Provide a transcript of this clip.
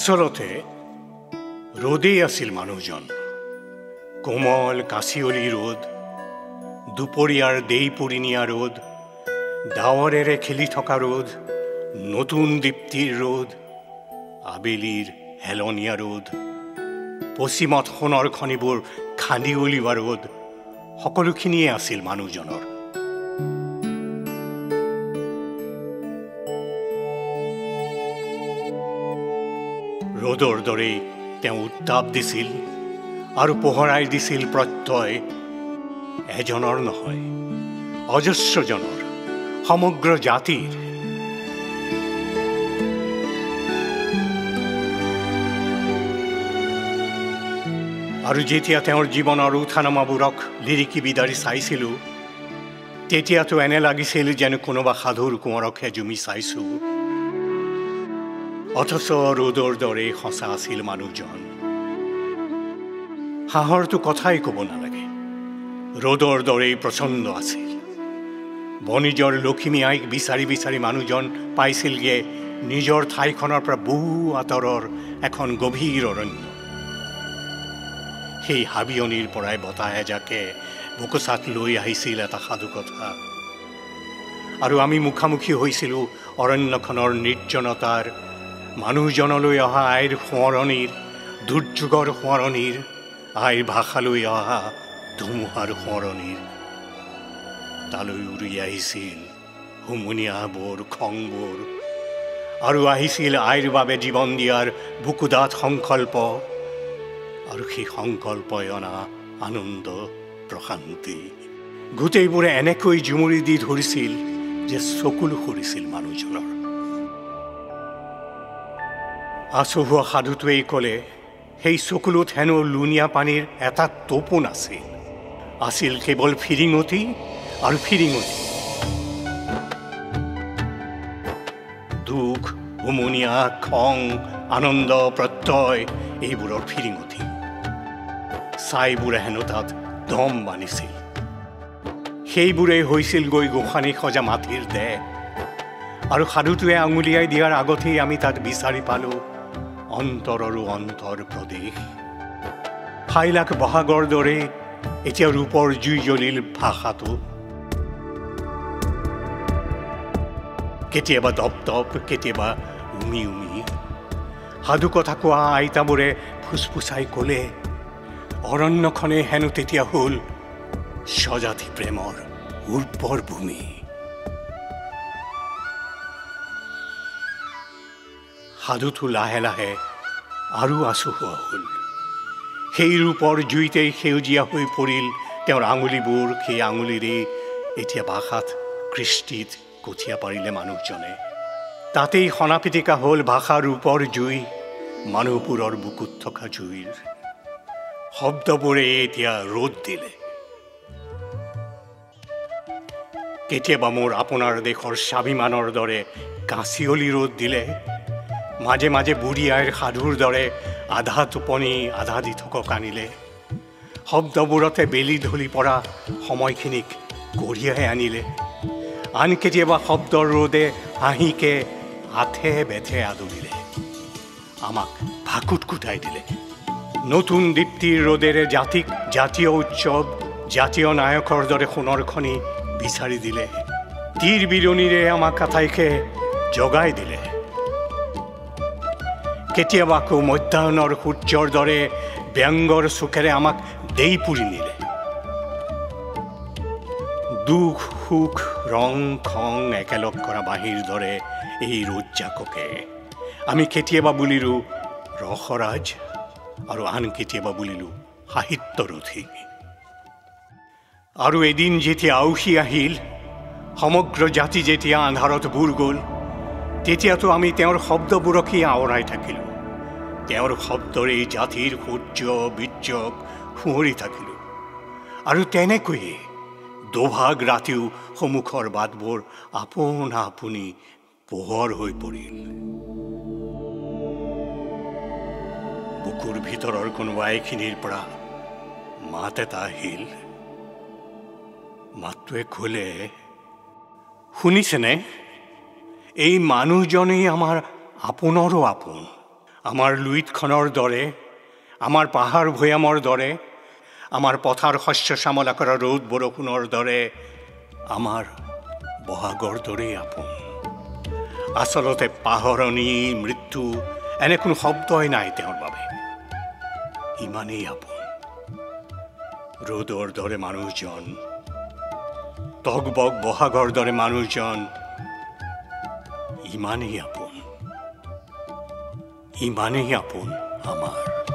আচলতে ৰ'দেই আছিল মানুহজন। কোমল কাঁচিয়লি ৰ'দ, দুপৰীয়াৰ দেই পৰিণীয়া ৰ'দ, ডাৱৰেৰে খেলি থকা ৰ'দ, নতুন দীপ্তিৰ ৰ'দ, আবেলিৰ হেলনীয়া ৰ'দ, পশ্চিমত সোণৰ খনিবোৰ খান্দি উলিওৱা ৰ'দ, সকলোখিনিয়ে আছিল মানুহজনৰ। ৰ'দৰ দৰেই তেওঁ উত্তাপ দিছিল আৰু পোহৰাই দিছিল প্ৰত্যয় এজনৰ নহয়, অজস্ৰজনৰ, সমগ্ৰ জাতিৰ। আৰু যেতিয়া তেওঁৰ জীৱনৰ উঠা-নমাবোৰক লিৰিকি বিদাৰি চাইছিলোঁ, তেতিয়াতো এনে লাগিছিল যেন কোনোবা সাধুৰ কোঁৱৰকহে জুমি চাইছোঁ। অথচ ৰ'দৰ দৰেই সঁচা আছিল মানুহজন। হাঁহৰতো কথাই ক'ব নালাগে, ৰ'দৰ দৰেই প্ৰচণ্ড আছিল। বণিজৰ লখিমী আইক বিচাৰি বিচাৰি মানুহজন পাইছিলগৈ নিজৰ ঠাইখনৰ পৰা বহু আঁতৰৰ এখন গভীৰ অৰণ্য। সেই হাবিয়নিৰ পৰাই বতাহ এজাকে বোকোচাত লৈ আহিছিল এটা সাধুকথা, আৰু আমি মুখামুখি হৈছিলোঁ অৰণ্যখনৰ নিৰ্জনতাৰ, মানুহজনলৈ অহা আইৰ সোঁৱৰণিৰ, দুৰ্যোগৰ সোঁৱৰণিৰ, আইৰ ভাষালৈ অহা ধুমুহাৰ সোঁৱৰণিৰ। তালৈ উৰি আহিছিল হুমুনিয়াহবোৰ, খংবোৰ, আৰু আহিছিল আইৰ বাবে জীৱন দিয়াৰ বুকুদাত সংকল্প, আৰু সেই সংকল্পই অনা আনন্দ, প্ৰশান্তি। গোটেইবোৰে এনেকৈ জুমুৰি দি ধৰিছিল যে চকুলো সৰিছিল মানুহজনৰ। আচহুৱা সাধুটোৱেই ক'লে, সেই চকুলোত হেনো লুণীয়া পানীৰ এটা টোপো নাছিল, আছিল কেৱল ফিৰিঙতি আৰু ফিৰিঙতি। দুখ, হুমুনিয়া, খং, আনন্দ, প্ৰত্যয়, এইবোৰৰ ফিৰিঙতি। ছাইবোৰে হেনো তাত দম বান্ধিছিল। সেইবোৰেই হৈছিল গৈ গোসানী সজা মাটিৰ দেহ। আৰু সাধুটোৱে আঙুলিয়াই দিয়াৰ আগতেই আমি তাত বিচাৰি পালোঁ অন্তৰৰো অন্তৰ প্ৰদেশ। সাইলাখ বহাগৰ দৰে এতিয়া ৰূপৰ জুই জ্বলিল ভাষাটো। কেতিয়াবা দপ দপ, কেতিয়াবা উমি উমি। সাধু কথা কোৱা আইতাবোৰে ফুচফুচাই ক'লে, অৰণ্যখনে হেনো তেতিয়া হ'ল স্বজাতি প্ৰেমৰ উৰ্বৰ ভূমি। সাধুটো লাহে লাহে আৰু আচহুৱা হ'ল। সেই ৰূপৰ জুইতেই সেউজীয়া হৈ পৰিল তেওঁৰ আঙুলিবোৰ। সেই আঙুলিৰেই এতিয়া ভাষাত, কৃষ্টিত কঠীয়া পাৰিলে মানুহজনে। তাতেই সনাপিটিকা হ'ল ভাষা ৰূপৰ জুই, মানুহবোৰৰ বুকুত থকা জুইৰ। শব্দবোৰে এতিয়া ৰ'দ দিলে। কেতিয়াবা মোৰ আপোনাৰ দেশৰ স্বাভিমানৰ দৰে কাঁচিয়লি ৰ'দ দিলে, মাজে মাজে বুঢ়ী আইৰ সাধুৰ দৰে আধা টোপনি আধা দিঠকক আনিলে। শব্দবোৰতে বেলি ঢলি পৰা সময়খিনিক কঢ়িয়াই আনিলে। আন কেতিয়াবা শব্দৰ ৰ'দে হাঁহিকে আথে বেথে আদৰিলে, আমাক ভাকুট কুটাই দিলে। নতুন দীপ্তিৰ ৰ'দেৰে জাতিক জাতীয় উৎসৱ, জাতীয় নায়কৰ দৰে সোণৰ খনি বিচাৰি দিলে। তীৰ বিৰণিৰে আমাক আটাইকে জগাই দিলে। কেতিয়াবা আকৌ মধ্যাহ্নৰ সূৰ্যৰ দৰে ব্যংগৰ চোখেৰে আমাক দেই পুৰি নিলে। দুখ, সুখ, ৰং, খং একেলগ কৰা বাঁহীৰ দৰে এই ৰ'দজাককে আমি কেতিয়াবা বুলিলোঁ ৰসৰাজ, আৰু আন কেতিয়াবা বুলিলোঁ সাহিত্যৰথী। আৰু এদিন যেতিয়া আউসী আহিল, সমগ্ৰ জাতি যেতিয়া আন্ধাৰত বুৰ গ'ল, তেতিয়াতো আমি তেওঁৰ শব্দবোৰকেই আওৰাই থাকিলোঁ। তেওঁৰ শব্দৰে জাতিৰ সূৰ্য বীৰ্যক সুঁৱৰি থাকিলোঁ। আৰু তেনেকৈয়ে দোভাগ ৰাতিও সন্মুখৰ বাটবোৰ আপোনা আপুনি পোহৰ হৈ পৰিল। বুকুৰ ভিতৰৰ কোনোবা এইখিনিৰ পৰা মাত এটা আহিল। মাতটোৱে ক'লে, শুনিছেনে, এই মানুহজনেই আমাৰ আপোনৰো আপোন, আমাৰ লুইতখনৰ দৰে, আমাৰ পাহাৰ ভৈয়ামৰ দৰে, আমাৰ পথাৰ শস্য শ্যামলা কৰা ৰ'দ বৰষুণৰ দৰে, আমাৰ বহাগৰ দৰেই আপোন। আচলতে পাহৰণি, মৃত্যু এনে কোনো শব্দই নাই তেওঁৰ বাবে, ইমানেই আপোন। ৰ'দৰ দৰে মানুহজন, টগবগ বহাগৰ দৰে মানুহজন ইমানেই আপোন, ইমানেই আপোন আমাৰ।